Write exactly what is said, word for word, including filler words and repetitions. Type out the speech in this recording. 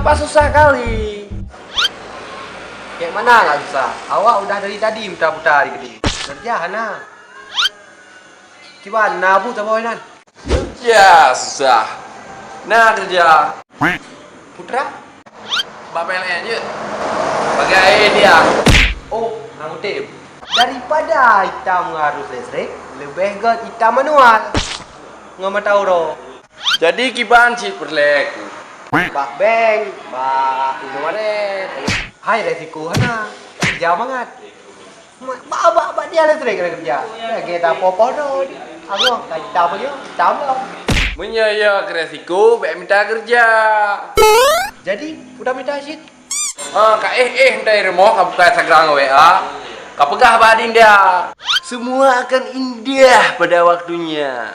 Pas susah kali. Kayak mana nggak susah? Awak udah dari tadi muta-muta di kedai. Kerja hana. Kiban na bu taboh nan. Kerja susah. Nah kerja. Putra? Bak P L N je. Bagai dia. Oh, hang utem. Daripada itam ngon arus listrik, lebih gét itam manual. Ngon mata uroe. Jadi kiban cit peureulèe ku. Bak bank, bak Indomaret. Hai resiko hana. Kerja mangat. Bak, bak, bak dia listrik kena kerja. Lagi tak apa-apa dah. Agoh, tak hitam lagi, hitam lah. Meunyoe ya ke resiko, bèk mita kerja. Jadi, udah mita cit? Ha, ka éh-éh mita di rumoh, ka buka Instagram ngon W A. Ka peugah bak adéng dia. Semua akan indah pada waktunya.